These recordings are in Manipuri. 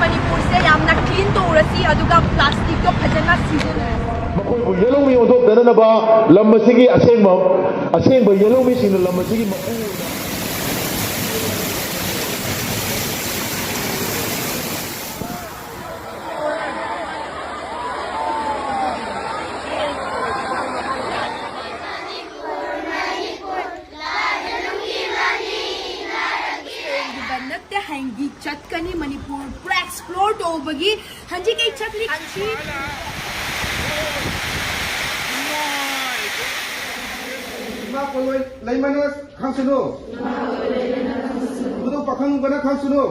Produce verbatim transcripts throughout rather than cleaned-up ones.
ꯃꯅꯤꯄꯨꯔꯁꯦ ꯌꯥꯝꯅ ꯀ꯭ꯂꯤꯟ ꯇꯧꯔꯁꯤ, ꯑꯗꯨꯒ ꯄ꯭ꯂꯥꯁꯇꯤꯛꯇꯣ ꯐꯖꯅ ꯁꯤꯖꯤꯟꯅꯔꯁꯤ꯫ ꯃꯈꯣꯏꯕꯨ ꯌꯦꯜꯍꯧꯃꯤ ꯑꯣꯟꯊꯣꯛꯇꯅꯅꯕ ꯂꯝ ꯑꯁꯤꯒꯤ ꯑꯁꯦꯡꯕ, ꯑꯁꯦꯡꯕ ꯌꯦꯜꯍꯧꯃꯤꯁꯤꯡꯅ ꯂꯝ ꯑꯁꯤꯒꯤ ꯃꯄꯨ ꯑꯣꯏꯅ ꯅꯠꯇꯦ, ꯍꯌꯦꯡꯗꯤ ꯆꯠꯀꯅꯤ ꯃꯅꯤꯄꯨꯔ ꯄꯨꯔꯥ ꯑꯦꯛꯁꯄ꯭ꯂꯣꯔ ꯇꯧꯕꯒꯤ꯫ ꯍꯧꯖꯤꯛ ꯑꯩ ꯆꯠꯂꯤ꯫ ꯏꯃꯥ ꯄꯣꯂꯣꯏ ꯂꯩꯃꯅ ꯈꯪꯁꯅꯨ꯫ ꯏꯕꯨꯙꯧ ꯄꯥꯈꯪꯕꯅ ꯈꯪꯁꯅꯨ꯫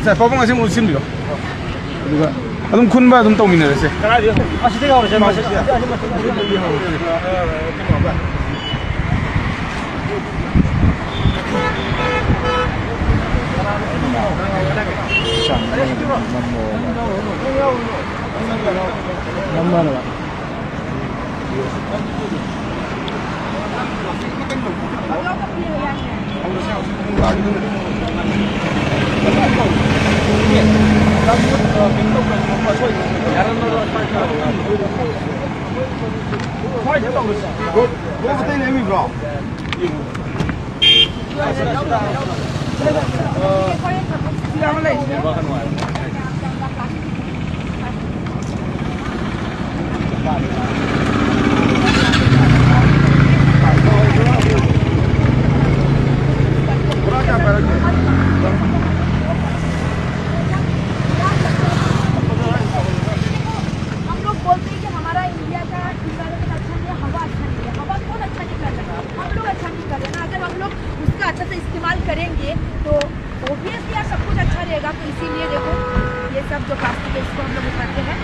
ꯁꯥꯔ, ꯄꯥꯕꯨꯡ ꯑꯁꯤ ꯑꯃꯨꯛ ꯁꯤꯟꯕꯤꯔꯣ꯫ ꯑꯗꯨꯒ ꯑꯗꯨꯝ ꯈꯨꯟꯕ ꯑꯗꯨꯝ ꯇꯧꯃꯤꯟꯅꯔꯁꯦ꯫ ꯑꯁꯤꯗꯒꯤ ꯍꯧꯔꯁꯦ, ꯃꯥꯁꯦ꯫ हम लोग बोलते हैं कि हमारा इंडिया का इन्वायरमेंट अच्छा नहीं है, हवा अच्छा नहीं है। हवा कौन अच्छा निकाल रहा है? हम लोग अच्छा निकाल रहे हैं ना। अगर हम लोग उसका अच्छा से इस्तेमाल करेंगे तो ऑब्वियसली यार सब कुछ अच्छा रहेगा। तो इसीलिए देखो, ये सब जो प्लास्टिक है, इसको हम लोग उठाते हैं।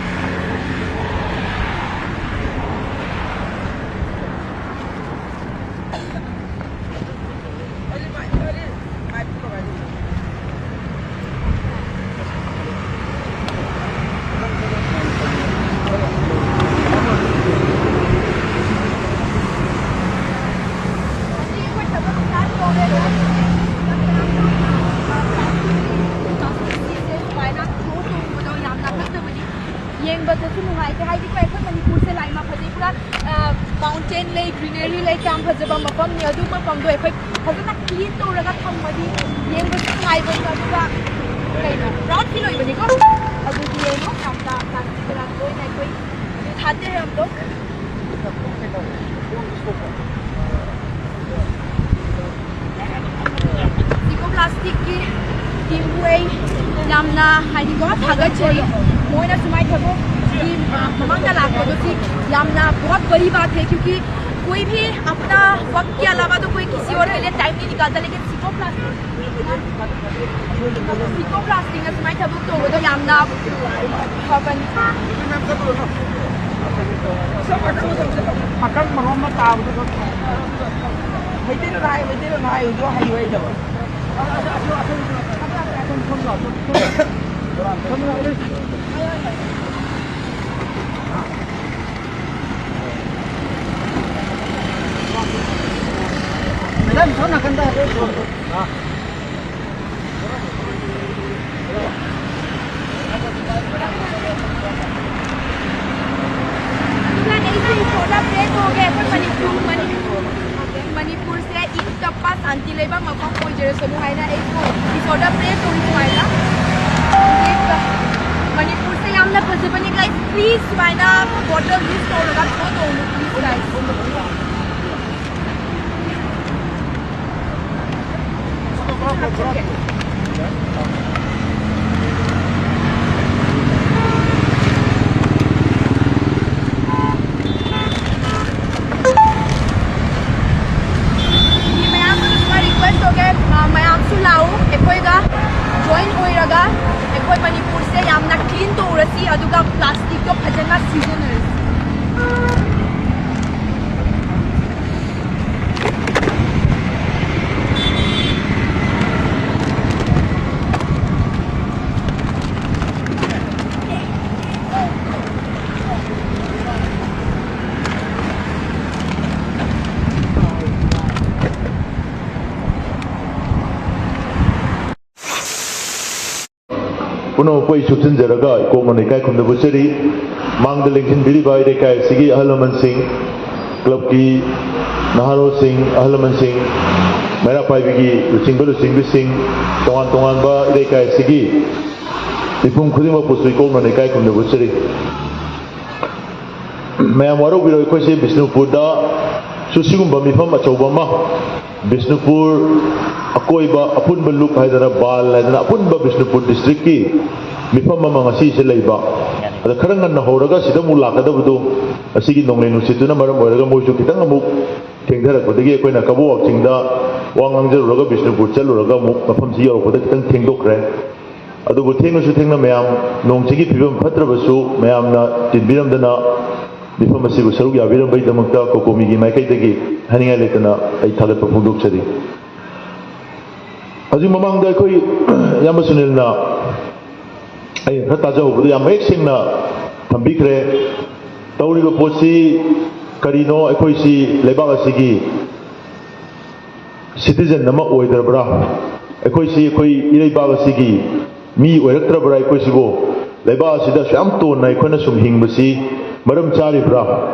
ꯂꯩ, ꯒ꯭ꯔꯤꯅꯔꯤ ꯂꯩ, ꯀꯌꯥꯝ ꯐꯖꯕ ꯃꯐꯝꯅꯤ꯫ ꯑꯗꯨ ꯃꯐꯝꯗꯣ ꯑꯩꯈꯣꯏ ꯐꯖꯅ ꯀ꯭ꯂꯤꯟ ꯇꯧꯔꯒ ꯊꯝꯃꯗꯤ ꯌꯦꯡꯕꯁꯨ ꯅꯨꯡꯉꯥꯏꯕꯅꯤ, ꯑꯗꯨꯒ ꯀꯩꯅꯣ, ꯄ꯭ꯔꯥꯎꯗ ꯐꯤꯜ ꯑꯣꯏꯕꯅꯤꯀꯣ꯫ ꯑꯗꯨꯗꯤ ꯌꯦꯡꯉꯣ, ꯌꯥꯝꯅ ꯄ꯭ꯂꯥꯁꯇꯤꯛ ꯀꯌꯥꯝ ꯂꯣꯏꯅ ꯑꯩꯈꯣꯏ ꯊꯥꯗꯔꯦ ꯑꯗꯣ꯫ ꯁꯤꯀꯣ ꯄ꯭ꯂꯥꯁꯇꯤꯛꯀꯤ ꯇꯤꯝꯕꯨ ꯑꯩ ꯌꯥꯝꯅ, ꯍꯥꯏꯗꯤꯀꯣ, ꯊꯥꯒꯠꯆꯔꯤ꯫ ꯃꯣꯏꯅ ꯁꯨꯃꯥꯏꯅ ꯊꯕꯛꯀꯤ, ꯑ, ꯃꯃꯥꯡꯗ ꯂꯥꯛꯄꯗꯨꯗꯤ ꯌꯥꯝꯅ ꯕꯣꯍꯠ ꯕꯔꯤ ꯕꯥꯠ ꯍꯦ, ꯀ꯭ꯌꯨꯀꯤ ꯀꯣꯏ ꯚꯤ ꯑꯞꯅꯥ ꯋꯛ ꯀꯦ ꯑꯂꯥꯋꯥ ꯇꯣ ꯀꯣꯏ ꯀꯤꯁꯤ ꯑꯣꯔ ꯀꯦ ꯂꯤꯌꯦ ꯇꯥꯏꯝ ꯅꯍꯤ ꯅꯤꯀꯥꯜꯇꯥ, ꯂꯦꯀꯤꯟ ꯁꯤꯀꯣ ꯄ꯭ꯂꯥꯁꯇꯤꯛ ꯁꯤꯀꯣ ꯄ꯭ꯂꯥꯁꯇꯤꯛꯅ ꯁꯨꯃꯥꯏꯅ ꯊꯕꯛ ꯇꯧꯕꯗꯣ ꯌꯥꯝꯅ ꯐꯕꯅꯤ꯫ ꯑꯀꯪꯕ ꯔꯣꯝ ꯑꯃ ꯇꯥꯕꯗꯣ ꯈꯪꯕ꯭ꯔꯥ? ꯃꯩꯇꯩꯂꯣꯟ ꯍꯥꯏ, ꯃꯩꯇꯩꯂꯣꯟ ꯍꯥꯏꯕꯗꯣ ꯍꯩꯔꯣꯏꯗꯕ꯫ ꯃꯦꯗꯥꯝ, ꯁꯣꯝ ꯅꯥꯀꯟꯗ ꯍꯥꯏꯐꯦꯠ ꯁꯣꯝ꯫ ꯑꯗꯨꯒ ꯑꯩꯁꯦ ꯏꯁꯣꯔꯗ ꯄ꯭ꯔꯦ ꯇꯧꯒꯦ꯫ ꯑꯩꯈꯣꯏ ꯃꯅꯤꯄꯨꯔ, ꯃꯅꯤꯄꯨꯔ, ꯃꯅꯤꯄꯨꯔꯁꯦ ꯏꯪ ꯇꯞꯄ ꯁꯥꯟꯇꯤ ꯂꯩꯕ ꯃꯐꯝ ꯑꯣꯏꯖꯔꯁꯅꯨ ꯍꯥꯏꯅ ꯑꯩꯁꯨ ꯏꯁꯣꯔꯗ ꯄ꯭ꯔꯦ ꯇꯧꯏ ꯁꯨꯃꯥꯏꯅ꯫ ꯃꯅꯤꯄꯨꯔꯁꯦ ꯌꯥꯝꯅ ꯐꯖꯕꯅꯤ guys, please ꯁꯨꯃꯥꯏꯅ ꯕꯣꯇꯜ ꯌꯨꯁ ꯇꯧꯔꯒ ꯊ꯭ꯔꯣ ꯇꯧꯅꯨ, please guys꯫ ꯃꯤ ꯃꯌꯥꯝ ꯑꯃꯁꯨ ꯔꯤꯀ꯭ꯋꯦꯁ ꯇꯧꯒꯦ, ꯑ, ꯃꯌꯥꯝꯁꯨ ꯂꯥꯛꯎ, ꯑꯩꯈꯣꯏꯒ ꯖꯣꯏꯟ ꯑꯣꯏꯔꯒ ꯑꯩꯈꯣꯏ ꯃꯅꯤꯄꯨꯔꯁꯦ ꯌꯥꯝꯅ ꯀ꯭ꯂꯤꯟ ꯇꯧꯔꯁꯤ, ꯑꯗꯨꯒ ꯄ꯭ꯂꯥꯁꯇꯤꯛꯇꯣ ꯐꯖꯅ ꯁꯤꯖꯤꯟꯅꯔꯁꯤ꯫ ꯄꯨꯝꯅꯃꯛꯄꯨ ꯑꯩ ꯁꯨꯞꯆꯤꯟꯖꯔꯒ ꯏꯀꯣꯛ ꯃꯅꯣ ꯏꯀꯥꯏ ꯈꯨꯝꯅꯕ ꯎꯠꯆꯔꯤ꯫ ꯃꯥꯡꯗ ꯂꯦꯡꯁꯤꯟꯕꯤꯔꯤꯕ ꯂꯩꯀꯥꯏ ꯑꯁꯤꯒꯤ ꯑꯍꯜ ꯂꯃꯟꯁꯤꯡ, ꯀ꯭ꯂꯕꯀꯤ ꯅꯍꯥꯔꯣꯜꯁꯤꯡ, ꯑꯍꯜ ꯂꯃꯟꯁꯤꯡ, ꯃꯩꯔꯥ ꯄꯥꯏꯕꯤꯒꯤ ꯂꯨꯆꯤꯡꯕ ꯂꯨꯆꯤꯡꯕꯤꯁꯤꯡ, ꯇꯣꯉꯥꯟ ꯇꯣꯉꯥꯟꯕ ꯏꯔꯩꯀꯥꯏ ꯑꯁꯤꯒꯤ ꯃꯤꯄꯨꯝ ꯈꯨꯗꯤꯡꯃꯛꯄꯨꯁꯨ ꯏꯀꯣꯛꯅꯅ ꯏꯀꯥꯏ ꯈꯨꯝꯅꯕ ꯎꯠꯆꯔꯤ꯫ ꯃꯌꯥꯝ ꯋꯥꯔꯧꯕꯤꯔꯣꯏ, ꯑꯩꯈꯣꯏꯁꯦ ꯕꯤꯁꯅꯨꯄꯨꯔꯗꯁꯨ ꯁꯤꯒꯨꯝꯕ ꯃꯤꯐꯝ ꯑꯆꯧꯕ ꯑꯃ, ꯕꯤꯁꯅꯨꯄꯨꯔ ꯑꯀꯣꯏꯕ ꯑꯄꯨꯟꯕ ꯂꯨꯞ ꯍꯥꯏꯗꯅ, ꯕꯥꯜ ꯍꯥꯏꯗꯅ, ꯑꯄꯨꯟꯕ ꯕꯤꯁꯅꯨꯄꯨꯔ ꯗꯤꯁꯇ꯭ꯔꯤꯛꯀꯤ ꯃꯤꯐꯝ ꯑꯃ ꯉꯁꯤꯁꯦ ꯂꯩꯕ꯫ ꯑꯗ ꯈꯔ ꯉꯟꯅ ꯍꯧꯔꯒ ꯁꯤꯗ ꯑꯃꯨꯛ ꯂꯥꯛꯀꯗꯕꯗꯨ, ꯑꯁꯤꯒꯤ ꯅꯣꯡꯂꯩ ꯅꯨꯡꯁꯤꯠꯇꯨꯅ ꯃꯔꯝ ꯑꯣꯏꯔꯒ ꯃꯣꯏꯁꯨ ꯈꯤꯇꯪ ꯑꯃꯨꯛ ꯊꯦꯡꯊꯔꯛꯄꯗꯒꯤ ꯑꯩꯈꯣꯏꯅ ꯀꯕꯣꯛ ꯋꯥꯛꯆꯤꯡꯗ ꯋꯥ ꯉꯥꯡꯖꯔꯨꯔꯒ ꯕꯤꯁꯅꯨꯄꯨꯔ ꯆꯠꯂꯨꯔꯒ ꯑꯃꯨꯛ ꯃꯐꯝꯁꯤ ꯌꯧꯔꯛꯄꯗ ꯈꯤꯇꯪ ꯊꯦꯡꯗꯣꯛꯈ꯭ꯔꯦ꯫ ꯑꯗꯨꯕꯨ ꯊꯦꯡꯂꯁꯨ ꯊꯦꯡꯅ ꯃꯌꯥꯝ ꯅꯣꯡꯁꯤꯒꯤ ꯐꯤꯕꯝ ꯐꯠꯇ꯭ꯔꯕꯁꯨ ꯃꯌꯥꯝꯅ ꯇꯤꯟꯕꯤꯔꯝꯗꯅ ꯃꯤꯐꯝ ꯑꯁꯤꯕꯨ ꯁꯔꯨꯛ ꯌꯥꯕꯤꯔꯝꯕꯒꯤꯗꯃꯛꯇ ꯀꯣꯀꯣꯃꯤꯒꯤ ꯃꯥꯏꯀꯩꯗꯒꯤ ꯍꯥꯏꯅꯤꯡꯉꯥꯏ ꯂꯩꯇꯅ ꯑꯩ ꯊꯥꯒꯠꯄ ꯐꯣꯡꯗꯣꯛꯆꯔꯤ꯫ ꯍꯧꯖꯤꯛ ꯃꯃꯥꯡꯗ ꯑꯩꯈꯣꯏ ꯏꯌꯥꯝꯕ ꯁꯨꯅꯤꯜꯅ ꯑꯩꯅ ꯈꯔ ꯇꯥꯖꯍꯧꯕꯗ ꯌꯥꯝ ꯃꯌꯦꯛ ꯁꯦꯡꯅ ꯊꯝꯕꯤꯈ꯭ꯔꯦ꯫ ꯇꯧꯔꯤꯕ ꯄꯣꯠꯁꯤ ꯀꯔꯤꯅꯣ? ꯑꯩꯈꯣꯏꯁꯤ ꯂꯩꯕꯥꯛ ꯑꯁꯤꯒꯤ ꯁꯤꯇꯤꯖꯟ ꯑꯃ ꯑꯣꯏꯗ꯭ꯔꯕ꯭ꯔꯥ? ꯑꯩꯈꯣꯏꯁꯤ, ꯑꯩꯈꯣꯏ ꯏꯔꯩꯕꯥꯛ ꯑꯁꯤꯒꯤ ꯃꯤ ꯑꯣꯏꯔꯛꯇ꯭ꯔꯕ꯭ꯔꯥ? ꯑꯩꯈꯣꯏꯁꯤꯕꯨ ꯂꯩꯕꯥꯛ ꯑꯁꯤꯗ ꯑꯁꯨꯛ ꯌꯥꯝ ꯇꯣꯟꯅ ꯑꯩꯈꯣꯏꯅ ꯁꯨꯝ ꯍꯤꯡꯕꯁꯤ ꯃꯔꯝ ꯆꯥꯔꯤꯕ꯭ꯔꯥ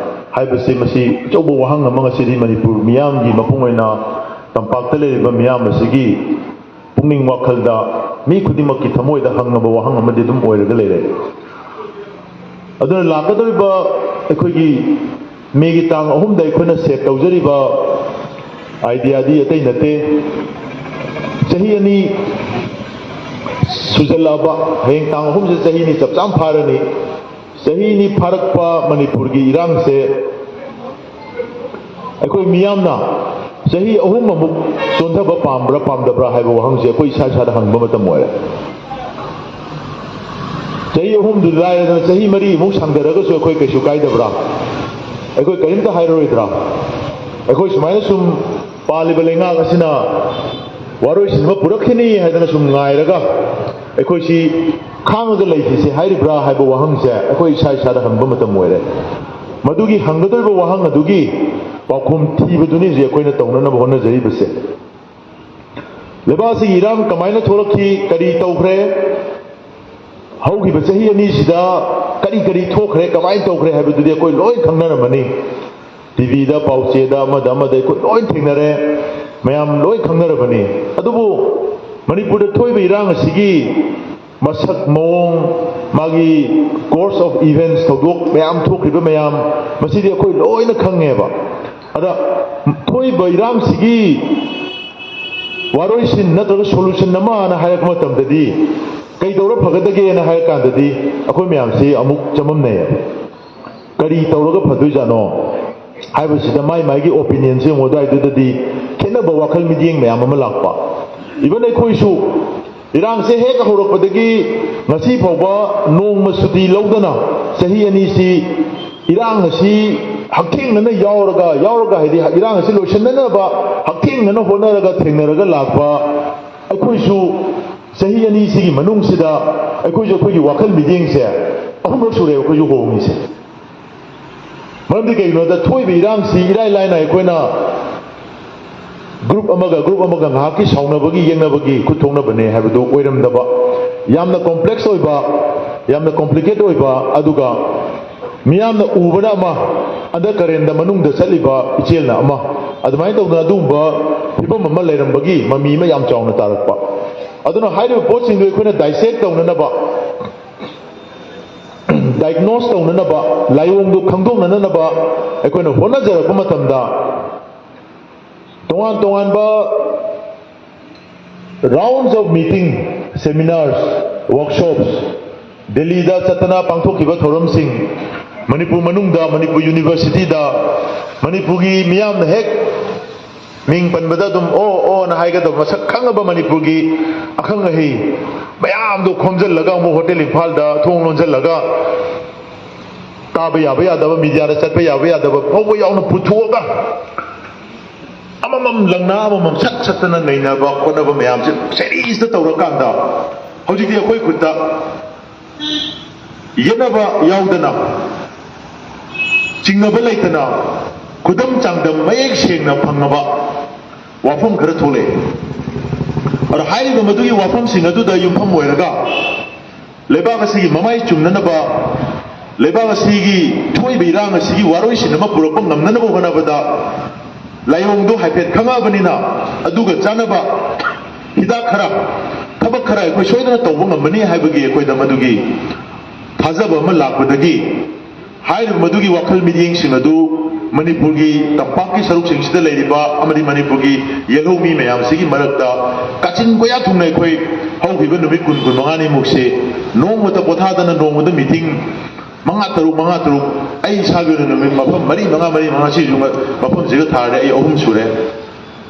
ꯍꯥꯏꯕꯁꯤ, ꯃꯁꯤ ꯑꯆꯧꯕ ꯋꯥꯍꯪ ꯑꯃ ꯉꯁꯤꯗꯤ ꯃꯅꯤꯄꯨꯔ ꯃꯤꯌꯥꯝꯒꯤ, ꯃꯄꯨꯡ ꯑꯣꯏꯅ ꯇꯝꯄꯥꯛꯇ ꯂꯩꯔꯤꯕ ꯃꯤꯌꯥꯝ ꯑꯁꯤꯒꯤ ꯄꯨꯛꯅꯤꯡ ꯋꯥꯈꯜꯗ, ꯃꯤ ꯈꯨꯗꯤꯡꯃꯛꯀꯤ ꯊꯃꯣꯏꯗ ꯍꯪꯉꯕ ꯋꯥꯍꯪ ꯑꯃꯗꯤ ꯑꯗꯨꯝ ꯑꯣꯏꯔꯒ ꯂꯩꯔꯦ꯫ ꯑꯗꯨꯅ ꯂꯥꯛꯀꯗꯧꯔꯤꯕ ꯑꯩꯈꯣꯏꯒꯤ ꯃꯦꯒꯤ ꯇꯥꯡ ꯑꯍꯨꯝꯗ ꯑꯩꯈꯣꯏꯅ ꯁꯦꯠ ꯇꯧꯖꯔꯤꯕ ꯑꯥꯏꯗꯤꯌꯥꯗꯤ ꯑꯇꯩ ꯅꯠꯇꯦ꯫ ꯆꯍꯤ ꯑꯅꯤ ꯁꯨꯖꯜꯂꯛꯑꯕ, ꯍꯌꯦꯡ ꯇꯥꯡ ꯑꯍꯨꯝꯁꯦ ꯆꯍꯤ ꯑꯅꯤ ꯆꯞ ꯆꯥꯅ ꯐꯥꯔꯅꯤ꯫ ꯆꯍꯤ ꯑꯅꯤ ꯐꯥꯔꯛꯄ ꯃꯅꯤꯄꯨꯔꯒꯤ ꯏꯔꯥꯡꯁꯦ ꯑꯩꯈꯣꯏ ꯃꯤꯌꯥꯝꯅ ꯆꯍꯤ ꯑꯍꯨꯝ ꯑꯃꯨꯛ ꯆꯣꯟꯊꯕ ꯄꯥꯝꯕ꯭ꯔꯥ ꯄꯥꯝꯗꯕ꯭ꯔꯥ ꯍꯥꯏꯕ ꯋꯥꯍꯪꯁꯦ ꯑꯩꯈꯣꯏ ꯏꯁꯥ ꯏꯁꯥꯗ ꯍꯪꯕ ꯃꯇꯝ ꯑꯣꯏꯔꯦ꯫ ꯆꯍꯤ ꯑꯍꯨꯝꯗꯨ ꯂꯥꯏꯔꯗꯅ ꯆꯍꯤ ꯃꯔꯤꯃꯨꯛ ꯁꯥꯡꯊꯔꯒꯁꯨ ꯑꯩꯈꯣꯏ ꯀꯩꯁꯨ ꯀꯥꯏꯗꯕ꯭ꯔꯥ? ꯑꯩꯈꯣꯏ ꯀꯔꯤꯝꯇ ꯍꯥꯏꯔꯔꯣꯏꯗ꯭ꯔꯥ? ꯑꯩꯈꯣꯏ ꯁꯨꯃꯥꯏꯅ ꯁꯨꯝ ꯄꯥꯜꯂꯤꯕ ꯂꯩꯉꯥꯛ ꯑꯁꯤꯅ ꯋꯥꯔꯣꯏꯁꯤꯟ ꯑꯃ ꯄꯨꯔꯛꯈꯤꯅꯤ ꯍꯥꯏꯗꯅ ꯁꯨꯝ ꯉꯥꯏꯔꯒ ꯑꯩꯈꯣꯏꯁꯤ ꯈꯥꯡꯉꯒ ꯂꯩꯈꯤꯁꯦ ꯍꯥꯏꯔꯤꯕ꯭ꯔꯥ ꯍꯥꯏꯕ ꯋꯥꯍꯪꯁꯦ ꯑꯩꯈꯣꯏ ꯏꯁꯥ ꯏꯁꯥꯗ ꯍꯪꯕ ꯃꯇꯝ ꯑꯣꯏꯔꯦ꯫ ꯃꯗꯨꯒꯤ ꯍꯪꯒꯗꯧꯔꯤꯕ ꯋꯥꯍꯪ ꯑꯗꯨꯒꯤ ꯄꯥꯎꯈꯨꯝ ꯊꯤꯕꯗꯨꯅꯤ ꯍꯧꯖꯤꯛ ꯑꯩꯈꯣꯏꯅ ꯇꯧꯅꯅꯕ ꯍꯣꯠꯅꯖꯔꯤꯕꯁꯦ꯫ ꯂꯩꯕꯥꯛ ꯑꯁꯤꯒꯤ ꯏꯔꯥꯡ ꯀꯃꯥꯏꯅ ꯊꯣꯛꯂꯛꯈꯤ, ꯀꯔꯤ ꯇꯧꯈ꯭ꯔꯦ, ꯍꯧꯈꯤꯕ ꯆꯍꯤ ꯑꯅꯤꯁꯤꯗ ꯀꯔꯤ ꯀꯔꯤ ꯊꯣꯛꯈ꯭ꯔꯦ, ꯀꯃꯥꯏꯅ ꯇꯧꯈ꯭ꯔꯦ ꯍꯥꯏꯕꯗꯨꯗꯤ ꯑꯩꯈꯣꯏ ꯂꯣꯏ ꯈꯪꯅꯔꯝꯃꯅꯤ꯫ ꯇꯤꯚꯤꯗ, ꯄꯥꯎꯆꯦꯗ, ꯑꯃꯗ ꯑꯃꯗ ꯑꯩꯈꯣꯏ ꯂꯣꯏ ꯊꯦꯡꯅꯔꯦ, ꯃꯌꯥꯝ ꯂꯣꯏ ꯈꯪꯅꯔꯕꯅꯤ꯫ ꯑꯗꯨꯕꯨ ꯃꯅꯤꯄꯨꯔꯗ ꯊꯣꯛꯏꯕ ꯏꯔꯥꯡ ꯑꯁꯤꯒꯤ ꯃꯁꯛ ꯃꯑꯣꯡ, ꯃꯥꯒꯤ course of events, ꯊꯧꯗꯣꯛ ꯃꯌꯥꯝ ꯊꯣꯛꯈ꯭ꯔꯤꯕ ꯃꯌꯥꯝ, ꯃꯁꯤꯗꯤ ꯑꯩꯈꯣꯏ ꯂꯣꯏꯅ ꯈꯪꯉꯦꯕ꯫ ꯑꯗ ꯊꯣꯛꯏꯕ ꯏꯔꯥꯡꯁꯤꯒꯤ ꯋꯥꯔꯣꯏꯁꯤꯟ ꯅꯠꯇ꯭ꯔꯒ solution ꯑꯃꯅ ꯍꯥꯏꯔꯛꯄ ꯃꯇꯝꯗꯗꯤ, ꯀꯩꯗꯧꯔ ꯐꯒꯗꯒꯦꯅ ꯍꯥꯏꯔ ꯀꯥꯟꯗꯗꯤ, ꯑꯩꯈꯣꯏ ꯃꯌꯥꯝꯁꯤ ꯑꯃꯨꯛ ꯆꯃꯝꯅꯩꯌꯦꯕ꯫ ꯀꯔꯤ ꯇꯧꯔꯒ ꯐꯗꯣꯏꯖꯥꯠꯅꯣ ꯍꯥꯏꯕꯁꯤꯗ ꯃꯥꯏ ꯃꯥꯏꯒꯤ opinionꯁꯦ ꯑꯃꯨꯛ ꯑꯗꯨꯋꯥꯏꯗꯨꯗꯗꯤ ꯈꯦꯠꯅꯕ ꯋꯥꯈꯜ ꯃꯤꯠꯌꯦꯡ ꯃꯌꯥꯝ ꯑꯃ ꯂꯥꯛꯄ꯫ Even ꯑꯩꯈꯣꯏꯁꯨ ꯏꯔꯥꯡꯁꯦ ꯍꯦꯛ ꯍꯧꯔꯛꯄꯗꯒꯤ ꯉꯁꯤ ꯐꯥꯎꯕ ꯅꯣꯡꯃ ꯁꯨꯇꯤ ꯂꯧꯗꯅ ꯆꯍꯤ ꯑꯅꯤꯁꯤ ꯏꯔꯥꯡ ꯑꯁꯤ ꯍꯛꯊꯦꯡꯅꯅ ꯌꯥꯎꯔꯒ, ꯌꯥꯎꯔꯒ ꯍꯥꯏꯗꯤ ꯏꯔꯥꯡ ꯑꯁꯤ ꯂꯣꯏꯁꯤꯟꯅꯅꯕ ꯍꯛꯊꯦꯡꯅꯅ ꯍꯣꯠꯅꯔꯒ ꯊꯦꯡꯅꯔꯒ ꯂꯥꯛꯄ ꯑꯩꯈꯣꯏꯁꯨ ꯆꯍꯤ ꯑꯅꯤꯁꯤꯒꯤ ꯃꯅꯨꯡꯁꯤꯗ ꯑꯩꯈꯣꯏꯁꯨ ꯑꯩꯈꯣꯏꯒꯤ ꯋꯥꯈꯜ ꯃꯤꯠꯌꯦꯡꯁꯦ ꯑꯍꯨꯝꯂꯛ ꯁꯨꯔꯦ ꯑꯩꯈꯣꯏꯁꯨ ꯍꯣꯡꯉꯤꯁꯦ꯫ ꯃꯔꯝꯗꯤ ꯀꯩꯒꯤꯅꯣꯗ ꯊꯣꯛꯏꯕ ꯏꯔꯥꯡꯁꯤ ꯏꯔꯥꯏ ꯂꯥꯏꯅ ꯑꯩꯈꯣꯏꯅ group ꯑꯃꯒ group ꯑꯃꯒ ꯉꯥꯏꯍꯥꯛꯀꯤ ꯁꯥꯎꯅꯕꯒꯤ ꯌꯦꯛꯅꯕꯒꯤ ꯈꯨꯠ ꯊꯣꯛꯅꯕꯅꯦ ꯍꯥꯏꯕꯗꯨ ꯑꯣꯏꯔꯝꯗꯕ, ꯌꯥꯝꯅ complex ꯑꯣꯏꯕ, ꯌꯥꯝꯅ complicate ꯑꯣꯏꯕ, ꯑꯗꯨꯒ ꯃꯤꯌꯥꯝꯅ ꯎꯕꯅ ꯑꯃ, undercurrentꯗ ꯃꯅꯨꯡꯗ ꯆꯠꯂꯤꯕ ꯏꯆꯦꯜꯅ ꯑꯃ, ꯑꯗꯨꯃꯥꯏꯅ ꯇꯧꯗꯅ ꯑꯗꯨꯒꯨꯝꯕ ꯐꯤꯕꯝ ꯑꯃ ꯂꯩꯔꯝꯕꯒꯤ ꯃꯃꯤ ꯑꯃ ꯌꯥꯝ ꯆꯥꯎꯅ ꯇꯥꯔꯛꯄ꯫ ꯑꯗꯨꯅ ꯍꯥꯏꯔꯤꯕ ꯄꯣꯠꯁꯤꯡꯗꯨ ꯑꯩꯈꯣꯏꯅ dissect ꯇꯧꯅꯅꯕ, diagnose ꯇꯧꯅꯅꯕ, ꯂꯥꯏꯑꯣꯡꯗꯨ ꯈꯪꯗꯣꯛꯅꯅꯕ ꯑꯩꯈꯣꯏꯅ ꯍꯣꯠꯅꯖꯔꯛꯄ ꯃꯇꯝꯗ, ꯇꯣꯉꯥꯟ ꯇꯣꯉꯥꯟꯕ rounds of meeting, seminars, workshops, ꯗꯦꯜꯂꯤꯗ ꯆꯠꯇꯅ ꯄꯥꯡꯊꯣꯛꯈꯤꯕ ꯊꯧꯔꯝꯁꯤꯡ, ꯃꯅꯤꯄꯨꯔ ꯃꯅꯨꯡꯗ, ꯃꯅꯤꯄꯨꯔ universityꯗ, ꯃꯅꯤꯄꯨꯔꯒꯤ ꯃꯤꯌꯥꯝꯅ ꯍꯦꯛ ꯃꯤꯡ ꯄꯟꯕꯗ ꯑꯗꯨꯝ "ꯑꯣ, ꯑꯣ" ꯅ ꯍꯥꯏꯒꯗꯕ ꯃꯁꯛ ꯈꯪꯉꯕ ꯃꯅꯤꯄꯨꯔꯒꯤ ꯑꯈꯪ ꯑꯍꯩ ꯃꯌꯥꯝꯗꯣ ꯈꯣꯝꯖꯤꯜꯂꯒ ꯑꯃꯨꯛ ꯍꯣꯇꯦꯜ ꯏꯝꯐꯥꯜꯗ ꯊꯣꯡ ꯂꯣꯟꯁꯤꯜꯂꯒ, ꯇꯥꯕ ꯌꯥꯕ ꯌꯥꯗꯕ, mediaꯗ ꯆꯠꯄ ꯌꯥꯕ ꯌꯥꯗꯕ ꯐꯥꯎꯕ ꯌꯥꯎꯅ ꯄꯨꯊꯣꯛꯑꯒ, ꯑꯃꯃꯝ ꯂꯪꯅ ꯑꯃꯃꯝ ꯁꯠ ꯁꯠꯇꯅ ꯅꯩꯅꯕ ꯈꯣꯠꯅꯕ ꯃꯌꯥꯝꯁꯦ seriousꯇ ꯇꯧꯔꯀꯥꯟꯗ, ꯍꯧꯖꯤꯛꯇꯤ ꯑꯩꯈꯣꯏ ꯈꯨꯠꯇ ꯌꯦꯠꯅꯕ ꯌꯥꯎꯗꯅ, ꯆꯤꯡꯅꯕ ꯂꯩꯇꯅ, ꯈꯨꯗꯝ ꯆꯥꯡꯗꯝ ꯃꯌꯦꯛ ꯁꯦꯡꯅ ꯐꯪꯉꯕ ꯋꯥꯐꯝ ꯈꯔ ꯊꯣꯛꯂꯛꯑꯦ꯫ ꯑꯗꯣ ꯍꯥꯏꯔꯤꯕ ꯃꯗꯨꯒꯤ ꯋꯥꯐꯝꯁꯤꯡ ꯑꯗꯨꯗ ꯌꯨꯝꯐꯝ ꯑꯣꯏꯔꯒ, ꯂꯩꯕꯥꯛ ꯑꯁꯤꯒꯤ ꯃꯃꯥꯏ ꯆꯨꯝꯅꯅꯕ ꯂꯩꯕꯥꯛ ꯑꯁꯤꯒꯤ ꯊꯣꯛꯏꯕ ꯏꯔꯥꯡ ꯑꯁꯤꯒꯤ ꯋꯥꯔꯣꯏꯁꯤꯟ ꯑꯃ ꯄꯨꯔꯛꯄ ꯉꯝꯅꯅꯕ ꯍꯣꯠꯅꯕꯗ ꯂꯥꯏꯑꯣꯡꯗꯨ ꯍꯥꯏꯐꯦꯠ ꯈꯪꯉꯛꯑꯕꯅꯤꯅ ꯑꯗꯨꯒ ꯆꯥꯟꯅꯕ ꯍꯤꯗꯥꯛ ꯈꯔ, ꯊꯕꯛ ꯈꯔ ꯑꯩꯈꯣꯏ ꯁꯣꯏꯗꯅ ꯇꯧꯕ ꯉꯝꯒꯅꯤ ꯍꯥꯏꯕꯒꯤ ꯑꯩꯈꯣꯏꯗ ꯃꯗꯨꯒꯤ ꯊꯥꯖꯕ ꯑꯃ ꯂꯥꯛꯄꯗꯒꯤ ꯍꯥꯏꯔꯤꯕ ꯃꯗꯨꯒꯤ ꯋꯥꯈꯜ ꯃꯤꯠꯌꯦꯡꯁꯤꯡ ꯑꯗꯨ ꯃꯅꯤꯄꯨꯔꯒꯤ ꯇꯝꯄꯥꯛꯀꯤ ꯁꯔꯨꯛꯁꯤꯡꯁꯤꯗ ꯂꯩꯔꯤꯕ ꯑꯃꯗꯤ ꯃꯅꯤꯄꯨꯔꯒꯤ ꯌꯦꯜꯍꯧꯃꯤ ꯃꯌꯥꯝꯁꯤꯒꯤ ꯃꯔꯛꯇ ꯀꯥꯆꯤꯟ ꯀꯣꯌꯥ ꯊꯨꯡꯅ ꯑꯩꯈꯣꯏ ꯍꯧꯈꯤꯕ ꯅꯨꯃꯤꯠ ꯀꯨꯟ, ꯀꯨꯟꯃꯉꯥꯅꯤꯃꯨꯛꯁꯦ ꯅꯣꯡꯃꯇ ꯄꯣꯊꯥꯗꯅ ꯅꯣꯡꯃꯗ ꯃꯤꯇꯤꯡ ꯃꯉꯥ ꯇꯔꯨꯛ, ꯃꯉꯥ ꯇꯔꯨꯛ, ꯑꯩ ꯏꯁꯥꯒꯤ ꯑꯣꯏꯅ ꯅꯨꯃꯤꯠ ꯃꯐꯝ ꯃꯔꯤ ꯃꯉꯥ, ꯃꯔꯤ ꯃꯉꯥ, ꯁꯤꯁꯨ ꯃꯐꯝꯁꯤꯒ ꯊꯥꯔꯗꯤ ꯑꯩ ꯑꯍꯨꯝ ꯁꯨꯔꯦ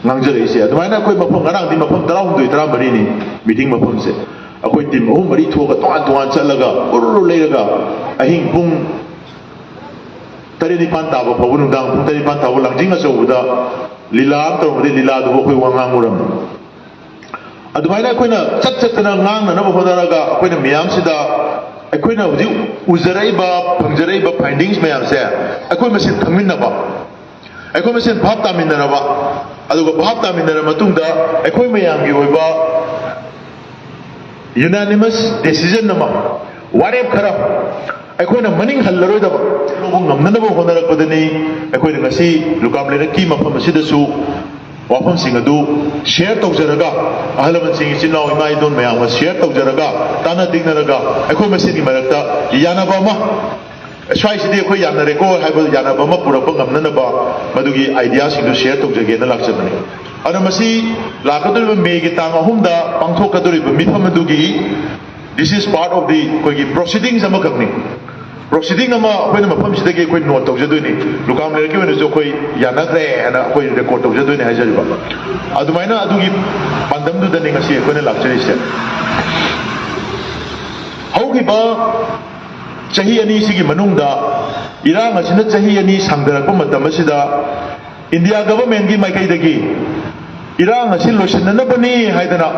ꯉꯥꯡꯖꯔꯛꯏꯁꯦ꯫ ꯑꯗꯨꯃꯥꯏꯅ ꯑꯩꯈꯣꯏ ꯃꯐꯝ ꯉꯔꯥꯡꯗꯤ ꯃꯐꯝ ꯇꯔꯥꯍꯨꯝꯗꯣꯏ, ꯇꯔꯥꯃꯔꯤꯅꯤ ꯃꯤꯇꯤꯡ ꯃꯐꯝꯁꯦ꯫ ꯑꯩꯈꯣꯏ ꯇꯤꯝ ꯑꯍꯨꯝ ꯃꯔꯤ ꯊꯣꯛꯑꯒ ꯇꯣꯉꯥꯟ ꯇꯣꯉꯥꯟ ꯆꯠꯂꯒ ꯎꯔꯨꯔꯨ ꯂꯩꯔꯒ ꯑꯍꯤꯡ ꯄꯨꯡ ꯇꯔꯦꯠ ꯅꯤꯄꯥꯟ ꯇꯥꯕ ꯐꯥꯎꯕ, ꯅꯨꯡꯗꯥꯡ ꯄꯨꯡ ꯇꯔꯦꯠ ꯅꯤꯄꯥꯟ ꯇꯥꯕ ꯂꯥꯡꯖꯤꯡ ꯑꯆꯧꯕꯗ ꯂꯤꯂꯥ ꯑꯃ ꯇꯧꯔꯝꯕꯗꯒꯤ ꯂꯤꯂꯥꯗꯨꯕꯨ ꯑꯩꯈꯣꯏ ꯋꯥ ꯉꯥꯡꯉꯨꯔꯝꯃꯤ꯫ ꯑꯗꯨꯃꯥꯏꯅ ꯑꯩꯈꯣꯏꯅ ꯆꯠ ꯆꯠꯇꯅ ꯉꯥꯡꯅꯅꯕ ꯍꯣꯠꯅꯔꯒ ꯑꯩꯈꯣꯏꯅ ꯃꯤꯌꯥꯝꯁꯤꯗ ꯑꯩꯈꯣꯏꯅ ꯍꯧꯖꯤꯛ ꯎꯖꯔꯛꯏꯕ, ꯐꯪꯖꯔꯛꯏꯕ ꯐꯥꯏꯟꯗꯤꯡꯁ ꯃꯌꯥꯝꯁꯦ ꯑꯩꯈꯣꯏ ꯃꯁꯦꯟ ꯈꯪꯃꯤꯟꯅꯕ, ꯑꯩꯈꯣꯏ ꯃꯁꯦꯟ ꯚꯥꯞ ꯇꯥꯃꯤꯟꯅꯔꯕ, ꯑꯗꯨꯒ ꯚꯥꯞ ꯇꯥꯃꯤꯟꯅꯔꯕ ꯃꯇꯨꯡꯗ ꯑꯩꯈꯣꯏ ꯃꯌꯥꯝꯒꯤ ꯑꯣꯏꯕ ꯌꯨꯅꯥꯅꯤꯃꯁ ꯗꯦꯁꯤꯖꯟ ꯑꯃ, ꯋꯥꯔꯦꯞ ꯈꯔ ꯑꯩꯈꯣꯏꯅ ꯃꯅꯤꯡ ꯍꯜꯂꯔꯣꯏꯗꯕ ꯂꯧꯕ ꯉꯝꯅꯅꯕ ꯍꯣꯠꯅꯔꯛꯄꯗꯅꯤ ꯑꯩꯈꯣꯏꯅ ꯉꯁꯤ ꯂꯨꯀꯥꯝ ꯂꯩꯔꯛꯀꯤ ꯃꯐꯝ ꯑꯁꯤꯗꯁꯨ ꯋꯥꯐꯝꯁꯤꯡ ꯑꯗꯨ ꯁꯤꯌꯔ ꯇꯧꯖꯔꯒ, ꯑꯍꯜ ꯂꯃꯟꯁꯤꯡ, ꯏꯆꯤꯟ ꯏꯅꯥꯎ, ꯏꯃꯥ ꯏꯗꯣꯟ ꯃꯌꯥꯝꯒ ꯁꯤꯌꯔ ꯇꯧꯖꯔꯒ, ꯇꯥꯟꯅ ꯇꯤꯛꯅꯔꯒ ꯑꯩꯈꯣꯏ ꯃꯁꯦꯟꯒꯤ ꯃꯔꯛꯇ ꯌꯥꯅꯕ ꯑꯃ, ꯁ꯭ꯋꯥꯏꯁꯤꯗꯤ ꯑꯩꯈꯣꯏ ꯌꯥꯅꯔꯦꯀꯣ ꯍꯥꯏꯕ ꯌꯥꯅꯕ ꯑꯃ ꯄꯨꯔꯛꯄ ꯉꯝꯅꯅꯕ ꯃꯗꯨꯒꯤ ꯑꯥꯏꯗꯤꯌꯥꯁꯤꯡꯗꯨ ꯁꯤꯌꯔ ꯇꯧꯖꯒꯦꯅ ꯂꯥꯛꯆꯕꯅꯤ꯫ ꯑꯗꯨꯅ ꯃꯁꯤ ꯂꯥꯛꯀꯗꯧꯔꯤꯕ ꯃꯦꯒꯤ ꯇꯥꯡ ꯑꯍꯨꯝꯗ ꯄꯥꯡꯊꯣꯛꯀꯗꯧꯔꯤꯕ ꯃꯤꯐꯝ ꯑꯗꯨꯒꯤ, this is part of the ꯑꯩꯈꯣꯏꯒꯤ ꯄ꯭ꯔꯣꯁꯤꯗꯤꯡꯁ ꯑꯃꯈꯛꯅꯤ꯫ ꯄ꯭ꯔꯣꯁꯤꯗꯤꯡ ꯑꯃ ꯑꯩꯈꯣꯏꯅ ꯃꯐꯝꯁꯤꯗꯒꯤ ꯑꯩꯈꯣꯏ ꯅꯣꯠ ꯇꯧꯖꯗꯣꯏꯅꯤ꯫ ꯂꯨꯀꯥꯝ ꯂꯩꯔꯛꯀꯤ ꯑꯣꯏꯅꯁꯨ ꯑꯩꯈꯣꯏ ꯌꯥꯅꯈ꯭ꯔꯦ ꯍꯥꯏꯅ ꯑꯩꯈꯣꯏ ꯔꯦꯀꯣꯔꯠ ꯇꯧꯖꯗꯣꯏꯅꯤ ꯍꯥꯏꯖꯔꯤꯕ꯫ ꯑꯗꯨꯃꯥꯏꯅ ꯑꯗꯨꯒꯤ ꯄꯥꯟꯗꯝꯗꯨꯗꯅꯤ ꯉꯁꯤ ꯑꯩꯈꯣꯏꯅ ꯂꯥꯛꯆꯔꯤꯁꯦ꯫ ꯍꯧꯈꯤꯕ ꯆꯍꯤ ꯑꯅꯤꯁꯤꯒꯤ ꯃꯅꯨꯡꯗ ꯏꯔꯥꯡ ꯑꯁꯤꯅ ꯆꯍꯤ ꯑꯅꯤ ꯁꯥꯡꯊꯔꯛꯄ ꯃꯇꯝ ꯑꯁꯤꯗ ꯏꯟꯗꯤꯌꯥ ꯒꯚꯔꯟꯃꯦꯟꯠꯀꯤ ꯃꯥꯏꯀꯩꯗꯒꯤ ꯏꯔꯥꯡ ꯑꯁꯤ ꯂꯣꯏꯁꯤꯟꯅꯅꯕꯅꯤ ꯍꯥꯏꯗꯅ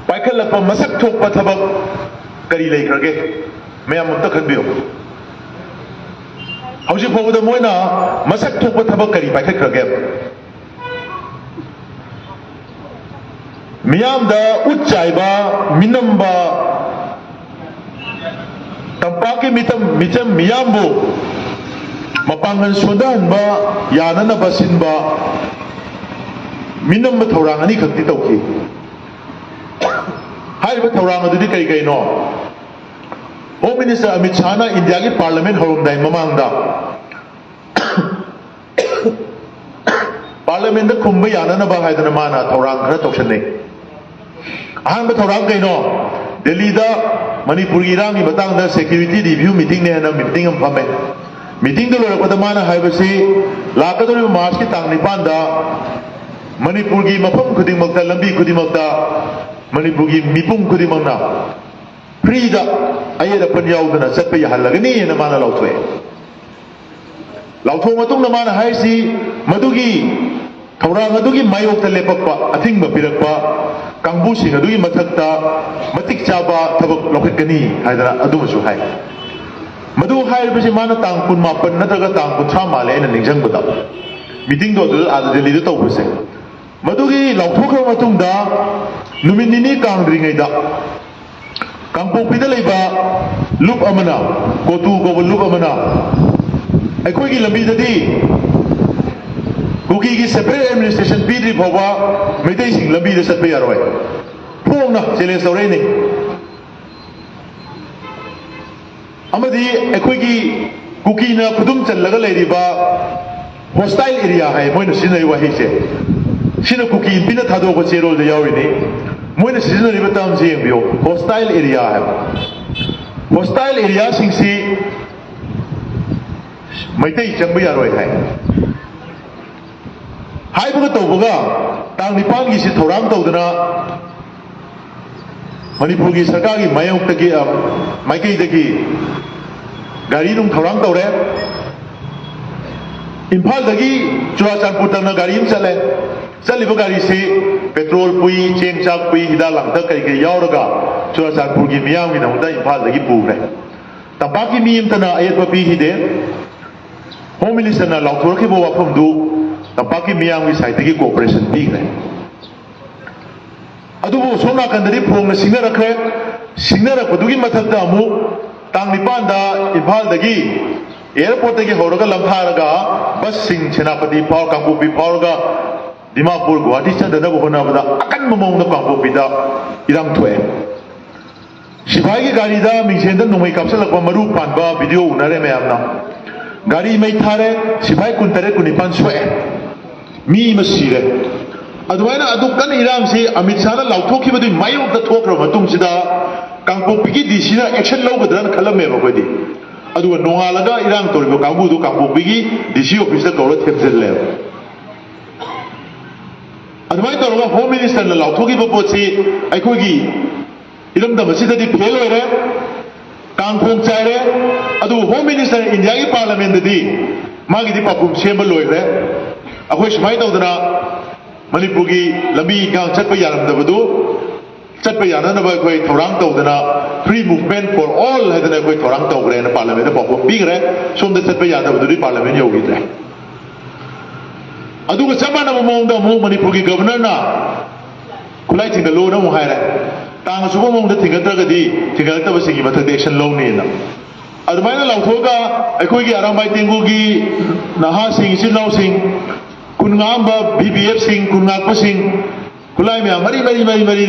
ꯄꯥꯏꯈꯠꯂꯛꯄ ꯃꯁꯛ ꯊꯣꯛꯄ ꯊꯕꯛ ꯀꯔꯤ ꯂꯩꯈ꯭ꯔꯒꯦ? ꯃꯌꯥꯝ ꯑꯝꯇ ꯈꯟꯕꯤꯌꯨ꯫ ꯍꯧꯖꯤꯛ ꯐꯥꯎꯕꯗ ꯃꯣꯏꯅ ꯃꯁꯛ ꯊꯣꯛꯄ ꯊꯕꯛ ꯀꯔꯤ ꯄꯥꯏꯈꯠꯈ꯭ꯔꯒꯦ? ꯃꯤꯌꯥꯝꯗ ꯎꯠ ꯆꯥꯏꯕ, ꯃꯤꯅꯝꯕ, ꯇꯝꯄꯥꯛꯀꯤ ꯃꯤꯇꯝ ꯃꯤꯆꯝ ꯃꯤꯌꯥꯝꯕꯨ ꯃꯄꯥꯡꯒꯜ ꯁꯣꯟꯊꯍꯟꯕ ꯌꯥꯅꯅꯕ ꯁꯤꯟꯕ ꯃꯤꯅꯝꯕ ꯊꯧꯔꯥꯡ ꯑꯅꯤꯈꯛꯇꯤ ꯇꯧꯈꯤ꯫ ꯍꯥꯏꯔꯤꯕ ꯊꯧꯔꯥꯡ ꯑꯗꯨꯗꯤ ꯀꯔꯤ ꯀꯔꯤꯅꯣ? ꯍꯣꯝ ꯃꯤꯅꯤꯁꯇꯔ ꯑꯃꯤꯠ ꯁꯥꯍꯅ ꯏꯟꯗꯤꯌꯥꯒꯤ ꯄꯥꯔꯂꯤꯌꯥꯃꯦꯟ ꯍꯧꯔꯝꯗꯥꯏ ꯃꯃꯥꯡꯗ ꯄꯥꯔꯂꯤꯌꯥꯃꯦꯟꯗ ꯈꯨꯝꯕ ꯌꯥꯅꯅꯕ ꯍꯥꯏꯗꯅ ꯃꯥꯅ ꯊꯧꯔꯥꯡ ꯈꯔ ꯇꯧꯁꯟꯅꯩ꯫ ꯑꯍꯥꯟꯕ ꯊꯧꯔꯥꯡ ꯀꯩꯅꯣ? ꯗꯦꯜꯂꯤꯗ ꯃꯅꯤꯄꯨꯔꯒꯤ ꯏꯔꯥꯡꯒꯤ ꯃꯇꯥꯡꯗ ꯁꯦꯀ꯭ꯌꯨꯔꯤꯇꯤ ꯔꯤꯚꯤꯌꯨ ꯃꯤꯇꯤꯡꯅꯦ ꯍꯥꯏꯅ ꯃꯤꯇꯤꯡ ꯑꯃ ꯐꯝꯃꯦ꯫ ꯃꯤꯇꯤꯡꯗꯨ ꯂꯣꯏꯔꯛꯄꯗ ꯃꯥꯅ ꯍꯥꯏꯕꯁꯤ, ꯂꯥꯛꯀꯗꯧꯔꯤꯕ ꯃꯥꯔꯆꯀꯤ ꯇꯥꯡ ꯅꯤꯄꯥꯟꯗ ꯃꯅꯤꯄꯨꯔꯒꯤ ꯃꯐꯝ ꯈꯨꯗꯤꯡꯃꯛꯇ, ꯂꯝꯕꯤ ꯈꯨꯗꯤꯡꯃꯛꯇ ꯃꯅꯤꯄꯨꯔꯒꯤ ꯃꯤꯄꯨꯝ ꯈꯨꯗꯤꯡꯃꯛꯅ ꯐ꯭ꯔꯤꯗ, ꯑꯌꯦꯠ ꯑꯄꯟ ꯌꯥꯎꯗꯅ ꯆꯠꯄ ꯌꯥꯍꯜꯂꯒꯅꯤ ꯍꯥꯏꯅ ꯃꯥꯅ ꯂꯥꯎꯊꯣꯛꯑꯦ꯫ ꯂꯥꯎꯊꯣꯛꯑ ꯃꯇꯨꯡꯗ ꯃꯥꯅ ꯍꯥꯏꯔꯤꯁꯤ, ꯃꯗꯨꯒꯤ ꯊꯧꯔꯥꯡ ꯑꯗꯨꯒꯤ ꯃꯥꯌꯣꯛꯇ ꯂꯦꯞꯄꯛꯄ, ꯑꯊꯤꯡꯕ ꯄꯤꯔꯛꯄ ꯀꯥꯡꯕꯨꯁꯤꯡ ꯑꯗꯨꯒꯤ ꯃꯊꯛꯇ ꯃꯇꯤꯛ ꯆꯥꯕ ꯊꯕꯛ ꯂꯧꯈꯠꯀꯅꯤ ꯍꯥꯏꯗꯅ ꯑꯗꯨꯃꯁꯨ ꯍꯥꯏ꯫ ꯃꯗꯨ ꯍꯥꯏꯔꯤꯕꯁꯤ ꯃꯥꯅ ꯇꯥꯡ ꯀꯨꯟꯃꯥꯄꯟ ꯅꯠꯇ꯭ꯔꯒ ꯇꯥꯡ ꯀꯨꯟꯊ꯭ꯔꯥ ꯃꯥꯜꯂꯦ ꯑꯩꯅ ꯅꯤꯡꯁꯤꯡꯕꯗ, ꯃꯤꯇꯤꯡꯗꯣ ꯑꯗꯨꯗ, ꯑꯥꯗ ꯗꯦꯜꯂꯤꯗ ꯇꯧꯕꯁꯦ꯫ ꯃꯗꯨꯒꯤ ꯂꯥꯎꯊꯣꯛꯈ꯭ꯔꯕ ꯃꯇꯨꯡꯗ ꯅꯨꯃꯤꯠ ꯅꯤꯅꯤ ꯀꯥꯡꯗ꯭ꯔꯤꯉꯩꯗ ꯀꯥꯡꯄꯣꯛꯄꯤꯗ ꯂꯩꯕ ꯂꯨꯞ ꯑꯃꯅ, ꯀꯣꯇꯨ ꯀꯧꯕ ꯂꯨꯞ ꯑꯃꯅ, ꯑꯩꯈꯣꯏꯒꯤ ꯂꯝꯕꯤꯗꯗꯤ ꯀꯨꯀꯤꯒꯤ separate administration ꯄꯤꯗ꯭ꯔꯤ ꯐꯥꯎꯕ ꯃꯩꯇꯩꯁꯤꯡ ꯂꯝꯕꯤꯗ ꯆꯠꯄ ꯌꯥꯔꯣꯏ, ꯐꯣꯡꯅ challenge ꯇꯧꯔꯛꯏꯅꯤ꯫ ꯑꯃꯗꯤ ꯑꯩꯈꯣꯏꯒꯤ ꯀꯨꯀꯤꯅ ꯈꯨꯗꯨꯝ ꯆꯜꯂꯒ ꯂꯩꯔꯤꯕ hostile area ꯍꯥꯏ ꯃꯣꯏꯅ ꯁꯤꯖꯤꯟꯅꯔꯤꯕ ꯋꯥꯍꯩꯁꯦ, ꯁꯤꯅ ꯀꯨꯀꯤ ꯅꯨꯄꯤꯅ ꯊꯥꯗꯣꯛꯄ ꯆꯦꯔꯣꯜꯗ ꯌꯥꯎꯔꯤꯅꯤ꯫ ꯃꯣꯏꯅ ꯁꯤꯖꯤꯟꯅꯔꯤꯕ termꯁꯦ ꯌꯦꯡꯕꯤꯌꯨ, hostile area ꯍꯥꯏꯕ꯫ Hostile areaꯁꯤꯡꯁꯤ ꯃꯩꯇꯩ ꯆꯪꯕ ꯌꯥꯔꯣꯏ ꯍꯥꯏ꯫ ꯍꯥꯏꯕꯒ ꯇꯧꯕꯒ ꯇꯥꯡ ꯅꯤꯄꯥꯟꯒꯤꯁꯤ ꯊꯧꯔꯥꯡ ꯇꯧꯗꯅ ꯃꯅꯤꯄꯨꯔꯒꯤ ꯁꯔꯀꯥꯔꯒꯤ ꯃꯥꯌꯣꯛꯇꯒꯤ, ꯑ, ꯃꯥꯏꯀꯩꯗꯒꯤ ꯒꯥꯔꯤ ꯅꯨꯡ ꯊꯧꯔꯥꯡ ꯇꯧꯔꯦ꯫ ꯏꯝꯐꯥꯜꯗꯒꯤ ꯆꯨꯔꯥꯆꯥꯟꯄꯨꯔ ꯇꯝꯅ ꯒꯥꯔꯤ ꯑꯃ ꯆꯠꯂꯦ꯫ ꯆꯠꯂꯤꯕ ꯒꯥꯔꯤꯁꯤ ꯄꯦꯇ꯭ꯔꯣꯜ ꯄꯨꯏ, ꯆꯦꯡ ꯆꯥꯛ ꯄꯨꯏ, ꯍꯤꯗꯥꯛ ꯂꯥꯡꯊꯛ ꯀꯔꯤ ꯀꯔꯤ ꯌꯥꯎꯔꯒ ꯆꯨꯔꯥꯆꯥꯟꯄꯨꯔꯒꯤ ꯃꯤꯌꯥꯝꯒꯤꯗꯃꯛꯇ ꯏꯝꯐꯥꯜꯗꯒꯤ ꯄꯨꯈ꯭ꯔꯦ꯫ ꯇꯝꯄꯥꯛꯀꯤ ꯃꯤ ꯑꯃꯠꯇꯅ ꯑꯌꯦꯠꯄ ꯄꯤꯈꯤꯗꯦ꯫ ꯍꯣꯝ ꯃꯤꯅꯤꯁꯇꯔꯅ ꯂꯥꯎꯊꯣꯔꯛꯈꯤꯕ ꯋꯥꯐꯝꯗꯨ ꯇꯝꯄꯥꯛꯀꯤ ꯃꯤꯌꯥꯝꯒꯤ ꯁꯥꯏꯠꯇꯒꯤ cooperation ꯄꯤꯈ꯭ꯔꯦ꯫ ꯑꯗꯨꯕꯨ ꯁꯣꯝ ꯅꯥꯀꯟꯗꯗꯤ ꯐꯣꯡꯅ ꯁꯤꯡꯅꯔꯛꯈ꯭ꯔꯦ꯫ ꯁꯤꯡꯅꯔꯛꯄꯗꯨꯒꯤ ꯃꯊꯛꯇ ꯑꯃꯨꯛ ꯇꯥꯡ ꯅꯤꯄꯥꯟꯗ ꯏꯝꯐꯥꯜꯗꯒꯤ, ꯑꯦꯌꯔꯄꯣꯔꯠꯇꯒꯤ ꯍꯧꯔꯒ ꯂꯝꯊꯥꯔꯒ ꯕꯁꯁꯤꯡ ꯁꯦꯅꯥꯄꯇꯤ ꯐꯥꯎ-, ꯀꯥꯡꯄꯣꯛꯄꯤ ꯐꯥꯎꯔꯒ ꯗꯤꯃꯥꯄꯨꯔ, ꯒꯨꯋꯥꯍꯥꯇꯤ ꯆꯠꯅꯅꯕ ꯍꯣꯠꯅꯕꯗ ꯑꯀꯟꯕ ꯃꯑꯣꯡꯗ ꯀꯥꯡꯄꯣꯛꯄꯤꯗ ꯏꯔꯥꯡ ꯊꯣꯛꯑꯦ꯫ ꯁꯤꯐꯥꯏꯒꯤ ꯒꯥꯔꯤꯗ ꯃꯤꯡꯁꯦꯟꯗ ꯅꯣꯡꯃꯩ ꯀꯥꯞꯁꯤꯜꯂꯛꯄ ꯃꯔꯨ ꯄꯥꯟꯕ ꯚꯤꯗꯤꯑꯣ ꯎꯅꯔꯦ ꯃꯌꯥꯝꯅ꯫ ꯒꯥꯔꯤ ꯃꯩ ꯊꯥꯔꯦ, ꯁꯤꯐꯥꯏ ꯀꯨꯟꯇꯔꯦꯠ ꯀꯨꯟꯅꯤꯄꯥꯟ ꯁꯣꯛꯑꯦ꯫ ꯃꯤ ꯑꯃ ꯁꯤꯔꯦ꯫ ꯑꯗꯨꯃꯥꯏꯅ ꯑꯗꯨꯛ ꯀꯟꯅ ꯏꯔꯥꯡꯁꯤ ꯑꯃꯤꯠ ꯁꯥꯍꯅ ꯂꯥꯎꯊꯣꯛꯈꯤꯕꯗꯨꯒꯤ ꯃꯥꯌꯣꯛꯇ ꯊꯣꯛꯈ꯭ꯔꯕ ꯃꯇꯨꯡꯁꯤꯗ ꯀꯥꯡꯄꯣꯛꯄꯤꯒꯤ ꯗꯤ ꯁꯤꯅ ꯑꯦꯛꯁꯟ ꯂꯧꯒꯗ꯭ꯔꯅ ꯈꯜꯂꯝꯃꯦꯕ ꯑꯩꯈꯣꯏꯗꯤ꯫ ꯑꯗꯨꯒ ꯅꯣꯡꯉꯥꯜꯂꯒ ꯏꯔꯥꯡ ꯇꯧꯔꯤꯕ ꯀꯥꯡꯕꯨꯗꯨ ꯀꯥꯡꯄꯣꯛꯄꯤꯒꯤ ꯗꯤ ꯁꯤ ꯑꯣꯐꯤꯁꯇ ꯀꯧꯔ ꯊꯦꯝꯖꯤꯜꯂꯦꯕ꯫ ꯑꯗꯨꯃꯥꯏꯅ ꯇꯧꯔꯒ ꯍꯣꯝ ꯃꯤꯅꯤꯁꯇꯔꯅ ꯂꯥꯎꯊꯣꯛꯈꯤꯕ ꯄꯣꯠꯁꯤ ꯑꯩꯈꯣꯏꯒꯤ ꯏꯔꯝꯗꯝ ꯑꯁꯤꯗꯗꯤ ꯐꯦꯜ ꯑꯣꯏꯔꯦ, ꯀꯥꯡꯈꯣꯡ ꯆꯥꯏꯔꯦ꯫ ꯑꯗꯨꯕꯨ ꯍꯣꯝ ꯃꯤꯅꯤꯁꯇꯔ ꯏꯟꯗꯤꯌꯥꯒꯤ ꯄꯥꯔꯂꯃꯦꯟꯗꯗꯤ ꯃꯥꯒꯤꯗꯤ ꯄꯥꯎꯈꯨꯝ ꯁꯦꯝꯕ ꯂꯣꯏꯈ꯭ꯔꯦ꯫ ꯑꯩꯈꯣꯏ ꯁꯨꯃꯥꯏꯅ ꯇꯧꯗꯅ ꯃꯅꯤꯄꯨꯔꯒꯤ ꯂꯝꯕꯤ ꯏꯟꯈꯥꯡ ꯆꯠꯄ ꯌꯥꯔꯝꯗꯕꯗꯨ ꯆꯠꯄ ꯌꯥꯅꯅꯕ ꯑꯩꯈꯣꯏ ꯊꯧꯔꯥꯡ ꯇꯧꯗꯅ, Free Movement for All ꯍꯥꯏꯗꯅ ꯑꯩꯈꯣꯏ ꯊꯧꯔꯥꯡ ꯇꯧꯈ꯭ꯔꯦꯅ ꯄꯥꯔꯂꯃꯦꯟꯗ ꯄꯥꯎꯈꯨꯝ ꯄꯤꯈ꯭ꯔꯦ꯫ ꯁꯣꯝꯗ ꯆꯠꯄ ꯌꯥꯗꯕꯗꯨꯗꯤ ꯄꯥꯔꯂꯃꯦꯟ ꯌꯧꯈꯤꯗ꯭ꯔꯦ꯫ ꯑꯗꯨꯒ ꯆꯞ ꯃꯥꯟꯅꯕ ꯃꯑꯣꯡꯗ ꯑꯃꯨꯛ ꯃꯅꯤꯄꯨꯔꯒꯤ ꯒꯕꯔꯅꯔꯅ ꯈꯨꯠꯂꯥꯏ ꯊꯤꯡꯒꯠꯂꯣꯅ ꯑꯃꯨꯛ ꯍꯥꯏꯔꯦ꯫ ꯇꯥꯡ ꯑꯆꯧꯕ ꯃꯑꯣꯡꯗ ꯊꯤꯡꯒꯠꯇ꯭ꯔꯒꯗꯤ ꯊꯤꯡꯒꯠꯂꯛꯇꯕꯁꯤꯡꯒꯤ ꯃꯊꯛꯇ action ꯂꯧꯅꯤꯅ꯫ ꯑꯗꯨꯃꯥꯏꯅ ꯂꯥꯎꯊꯣꯛꯑꯒ ꯑꯩꯈꯣꯏꯒꯤ ꯑꯔꯥꯝꯕꯥꯏ ꯇꯦꯡꯒꯨꯒꯤ ꯅꯍꯥꯁꯤꯡ, ꯏꯆꯤꯜ ꯏꯅꯥꯎꯁꯤꯡ, ꯈꯨꯟ ꯉꯥꯛꯑꯝꯕ ꯚꯤ ꯕꯤ ꯑꯦꯐꯁꯤꯡ, ꯈꯨꯟ ꯉꯥꯛꯄꯁꯤꯡ, ꯈꯨꯠꯂꯥꯏ ꯃꯌꯥꯝ ꯃꯔꯤ ꯃꯔꯤ ꯃꯔꯤ ꯃꯔꯤ,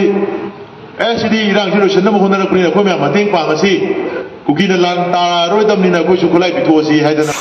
"ꯑꯦ, ꯁꯤꯗꯤ ꯏꯔꯥꯡꯁꯤ ꯂꯣꯏꯁꯤꯟꯅꯕ ꯍꯣꯠꯅꯔꯛꯄꯅꯤꯅ ꯑꯩꯈꯣꯏ ꯃꯌꯥꯝ ꯃꯇꯦꯡ ꯄꯥꯡꯉꯁꯤ, ꯀꯨꯀꯤꯅ ꯂꯥꯟ ꯇꯥꯔꯔꯣꯏꯗꯕꯅꯤꯅ ꯑꯩꯈꯣꯏꯁꯨ ꯈꯨꯠꯂꯥꯏ ꯄꯤꯊꯣꯛꯑꯁꯤ" ꯍꯥꯏꯗꯅ꯫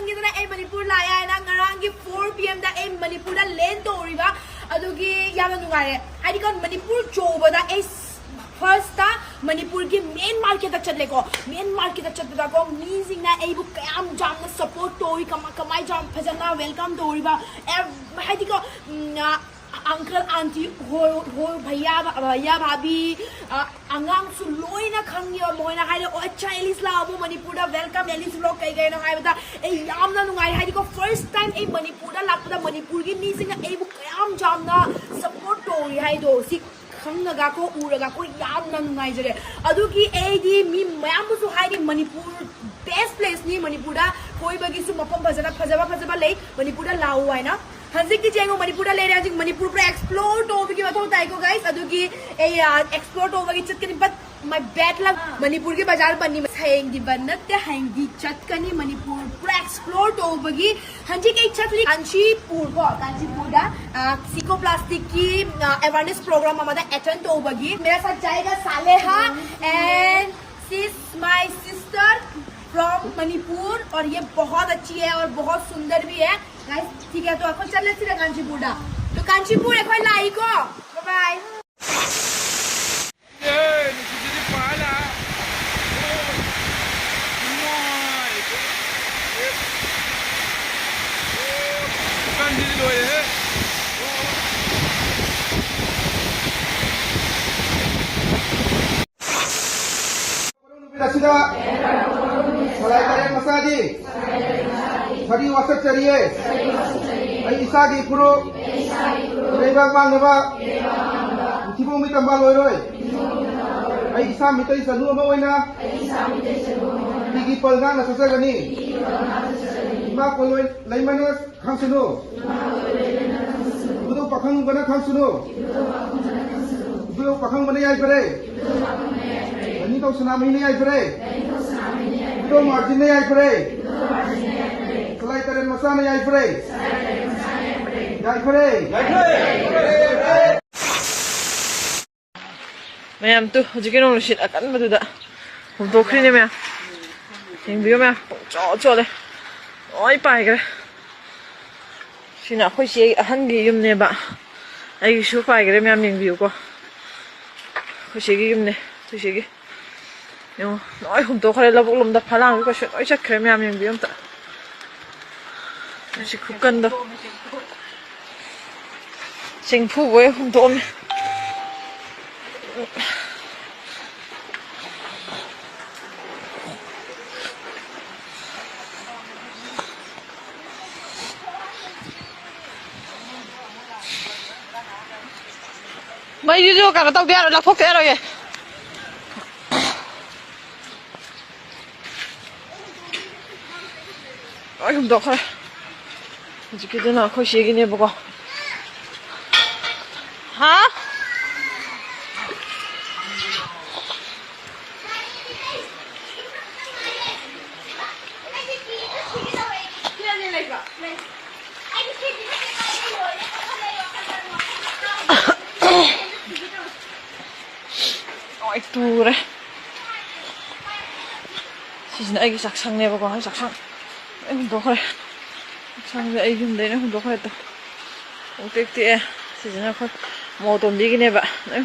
ꯈꯪꯉꯤꯗꯅ ꯑꯩ ꯃꯅꯤꯄꯨꯔ ꯂꯥꯛꯑꯦ ꯍꯥꯏꯅ꯫ ꯉꯔꯥꯡꯒꯤ four P M ꯗ ꯑꯩ ꯃꯅꯤꯄꯨꯔꯗ land ꯇꯧꯔꯤꯕ, ꯑꯗꯨꯒꯤ ꯌꯥꯝꯅ ꯅꯨꯡꯉꯥꯏꯔꯦ꯫ ꯍꯥꯏꯗꯤꯀꯣ, ꯃꯅꯤꯄꯨꯔ ꯆꯧꯕꯗ ꯑꯩ first ꯇ ꯃꯅꯤꯄꯨꯔꯒꯤ main market ꯇ ꯆꯠꯂꯦꯀꯣ꯫ Main market ꯇ ꯆꯠꯄꯗꯀꯣ, ꯃꯤꯁꯤꯡꯅ ꯑꯩꯕꯨ ꯀꯌꯥꯝ ꯌꯥꯝꯅ support ꯇꯧꯏ, ꯀꯃꯥꯏ ꯀꯃꯥꯏ ꯌꯥꯝ ꯐꯖꯅ welcome ꯇꯧꯔꯤꯕ꯫ ꯑꯦ, ꯍꯥꯏꯗꯤꯀꯣ, ꯎꯝ, ꯑ, uncle aunty ꯍꯣꯏ, ꯍꯣꯏ, ꯚꯩꯌꯥ, ꯚꯩꯌꯥ ꯚꯥꯕꯤ, ꯑ, ꯑꯉꯥꯡꯁꯨ ꯂꯣꯏꯅ ꯈꯪꯉꯦꯕ꯫ ꯃꯣꯏꯅ ꯍꯥꯏꯔꯦ, "ꯑꯣ, ꯑꯠꯆꯥ, ꯑꯦꯂꯤꯁ ꯂꯥꯛꯑꯕꯣ ꯃꯅꯤꯄꯨꯔꯗ? Welcome, Alice vlog." ꯀꯩ ꯀꯩꯅꯣ ꯍꯥꯏꯕꯗ, ꯑꯩ ꯌꯥꯝꯅ ꯅꯨꯡꯉꯥꯏꯔꯦ꯫ ꯍꯥꯏꯗꯤꯀꯣ, first time ꯑꯩ ꯃꯅꯤꯄꯨꯔꯗ ꯂꯥꯛꯄꯗ ꯃꯅꯤꯄꯨꯔꯒꯤ ꯃꯤꯁꯤꯡꯅ ꯑꯩꯕꯨ ꯀꯌꯥꯝ ꯌꯥꯝꯅ support ꯇꯧꯔꯤ ꯍꯥꯏꯗꯣ, ꯁꯤ ꯈꯪꯉꯒ ꯀꯣ, ꯎꯔꯒ ꯀꯣ, ꯌꯥꯝꯅ ꯅꯨꯡꯉꯥꯏꯖꯔꯦ꯫ ꯑꯗꯨꯒꯤ ꯑꯩꯗꯤ ꯃꯤ ꯃꯌꯥꯝꯕꯨꯁꯨ ꯍꯥꯏꯔꯤ, ꯃꯅꯤꯄꯨꯔ best place ꯅꯤ꯫ ꯃꯅꯤꯄꯨꯔꯗ ꯀꯣꯏꯕꯒꯤꯁꯨ ꯃꯐꯝ ꯐꯖꯅ, ꯐꯖꯕ ꯐꯖꯕ ꯂꯩ, ꯃꯅꯤꯄꯨꯔꯗ ꯂꯥꯛꯎ ꯍꯥꯏꯅ꯫ ꯍꯧꯖꯤꯛꯇꯤ ꯌꯦꯡꯉꯨ, ꯃꯅꯤꯄꯨꯔꯗ ꯂꯩꯔꯦ꯫ ꯍꯧꯖꯤꯛ ꯃꯅꯤꯄꯨꯔ ꯄꯨꯔꯥ explore ꯇꯧꯕꯒꯤ ꯃꯊꯧ ꯇꯥꯏꯀꯣ, guys꯫ ꯑꯗꯨꯒꯤ ꯑꯩ, ꯑ, explore ꯇꯧꯕꯒꯤ ꯆꯠꯀꯅꯤ, but my bad luck, ꯃꯅꯤꯄꯨꯔꯒꯤ ꯕꯖꯥꯔ ꯕꯟꯅꯤ꯫ ꯍꯌꯦꯡꯗꯤ ꯕꯟ ꯅꯠꯇꯦ, ꯍꯌꯦꯡꯗꯤ ꯆꯠꯀꯅꯤ꯫ ꯃꯅꯤꯄꯨꯔ ꯄꯨꯔꯥ explore ꯇꯧꯕꯒꯤ ꯍꯧꯖꯤꯛ ꯑꯩ ꯆꯠꯂꯤ ꯀꯥꯟꯆꯤꯄꯨꯔ ꯀꯣ, ꯀꯥꯟꯆꯤꯄꯨꯔꯗ, ꯑ, ꯁꯤꯀꯣ ꯄ꯭ꯂꯥꯁꯇꯤꯛꯀꯤ, ꯑ, awareness program ꯑꯃꯗ attend ꯇꯧꯕꯒꯤ꯫ मेरे साथ जाएगा Saleha and she's my sister from Manipur और ये बहुत अच्छी है और बहुत सुंदर भी है। Guys, ठीक है, तो ꯑꯩꯈꯣꯏ ꯆꯠꯂꯁꯤꯔ ꯀꯥꯟꯆꯤꯄꯨꯔꯗ? तो ꯀꯥꯟꯆꯤꯄꯨꯔ ꯑꯩꯈꯣꯏ ꯂꯥꯛꯏꯀꯣ꯫ Bye bye. ꯑꯦ, ꯅꯨꯡꯁꯤꯠꯁꯤꯗꯤ ꯄꯥꯏ ꯂꯥꯛꯑꯦ꯫ ꯑꯣ, ꯏꯃꯥꯏ꯫ ꯑꯣ, ꯀꯟꯁꯤꯗꯤ ꯂꯣꯏꯔꯦꯍꯦ꯫ ꯑꯣ꯫ ꯅꯨꯃꯤꯠ ꯑꯁꯤꯗ ꯁꯂꯥꯏ ꯇꯔꯦꯠ ꯃꯆꯥꯒꯤ ꯁꯥꯔꯤ ꯋꯥꯁꯛꯆꯔꯤꯌꯦ꯫ ꯑꯩ ꯏꯁꯥꯒꯤ ꯐꯨꯔꯨꯞ ꯏꯔꯩꯕꯥꯛ ꯃꯥꯡꯅꯕ ꯃꯤꯊꯤꯕꯣꯡ ꯃꯤꯇꯝꯕꯥ ꯂꯣꯏꯔꯣꯏ꯫ ꯑꯩ ꯏꯁꯥ ꯃꯤꯇꯩ ꯆꯅꯨ ꯑꯃ ꯑꯣꯏꯅ ꯏꯒꯤ ꯄꯜ ꯉꯥꯛꯅ ꯆꯠꯆꯒꯅꯤ꯫ ꯏꯃꯥ ꯀꯣꯂꯣꯏ ꯂꯩꯃꯅ ꯈꯪꯁꯅꯨ꯫ ꯏꯕꯨꯙꯧ ꯄꯥꯈꯪꯕꯅ ꯈꯪꯁꯅꯨ꯫ ꯏꯕꯨꯙꯧ ꯄꯥꯈꯪꯕꯅ ꯌꯥꯏꯐꯔꯦ꯫ ꯂꯥꯏꯅꯤꯡꯊꯧ ꯁꯅꯥꯃꯍꯤꯅ ꯌꯥꯏꯐꯔꯦ꯫ ꯏꯕꯨꯙꯧ ꯃꯥꯔꯖꯤꯟꯅ ꯌꯥꯏꯐꯔꯦ꯫ ꯁꯂꯥꯏ ꯇꯔꯦꯠ ꯃꯆꯥꯅ ꯌꯥꯏꯐꯔꯦ꯫ ꯌꯥꯏꯐꯔꯦ꯫ ꯃꯌꯥꯝ ꯇꯨ, ꯍꯧꯖꯤꯛꯀꯤ ꯅꯣꯡ ꯅꯨꯡꯁꯤꯠ ꯑꯀꯟꯕꯗꯨꯗ ꯍꯨꯝꯗꯣꯛꯈ꯭ꯔꯤꯅꯦ ꯃꯌꯥꯝ꯫ ꯌꯦꯡꯕꯤꯌꯨ ꯃꯌꯥꯝ, ꯄꯨꯡꯆꯣꯠ ꯆꯣꯠꯂꯦ꯫ ꯂꯣꯏ ꯄꯥꯏꯈ꯭ꯔꯦ꯫ ꯁꯤꯅ ꯑꯩꯈꯣꯏ ꯆꯦ ꯑꯍꯟꯒꯤ ꯌꯨꯝꯅꯦꯕ꯫ ꯑꯩꯒꯤꯁꯨ ꯄꯥꯏꯈ꯭ꯔꯦ ꯃꯌꯥꯝ, ꯌꯦꯡꯕꯤꯌꯨꯀꯣ꯫ ꯑꯩꯈꯣꯏ ꯆꯦꯒꯤ ꯌꯨꯝꯅꯦ, ꯑꯩꯈꯣꯏ ꯆꯦꯒꯤ꯫ ꯌꯦꯡꯉꯣ, ꯂꯣꯏ ꯍꯨꯟꯗꯣꯛꯈ꯭ꯔꯦ ꯂꯧꯕꯨꯛ ꯂꯣꯝꯗ, ꯐꯂꯥꯡꯁꯨ ꯀꯩꯁꯨ ꯂꯣꯏ ꯆꯠꯈ꯭ꯔꯦ ꯃꯌꯥꯝ, ꯌꯦꯡꯕꯤꯌꯨ ꯑꯝꯇ꯫ ꯁꯤ ꯈꯨꯀꯟꯗꯣ꯫ ꯆꯦꯡꯐꯨꯕꯣꯏ ꯍꯨꯟꯗꯣꯛꯑꯝꯃꯦ꯫ ꯃꯩꯁꯤꯁꯨ ꯀꯩꯅꯣ ꯇꯧꯗ ꯌꯥꯔꯣꯏ, ꯂꯧꯊꯣꯛꯇ ꯌꯥꯔꯣꯏꯌꯦ꯫ ꯂꯣꯏ ꯍꯨꯟꯗꯣꯛꯈ꯭ꯔꯦ꯫ ꯍꯧꯖꯤꯛꯀꯤꯗꯨꯅ ꯑꯩꯈꯣꯏ ꯆꯦꯒꯤꯅꯦꯕꯀꯣ꯫ ꯍꯥ? ꯂꯣꯏ ꯇꯨꯔꯦ꯫ ꯁꯤꯁꯤꯅ ꯑꯩꯒꯤ ꯆꯥꯛꯁꯪꯅꯦꯕꯀꯣ, ꯑꯩ ꯆꯥꯛꯁꯪ ꯂꯣꯏ ꯍꯨꯟꯗꯣꯛꯈ꯭ꯔꯦ꯫ ꯆꯥꯛꯁꯪꯁꯦ ꯑꯩ ꯌꯨꯝꯗꯩꯅ ꯍꯨꯟꯗꯣꯛꯈ꯭ꯔꯦ꯫ ꯇꯣ, ꯄꯨꯡꯇꯦꯛ ꯇꯦꯛꯑꯦ꯫ ꯁꯤꯁꯤꯅ ꯑꯩꯈꯣꯏ ꯃꯣꯇꯣꯟꯕꯤꯒꯤꯅꯦꯕ꯫ ꯂꯣꯏ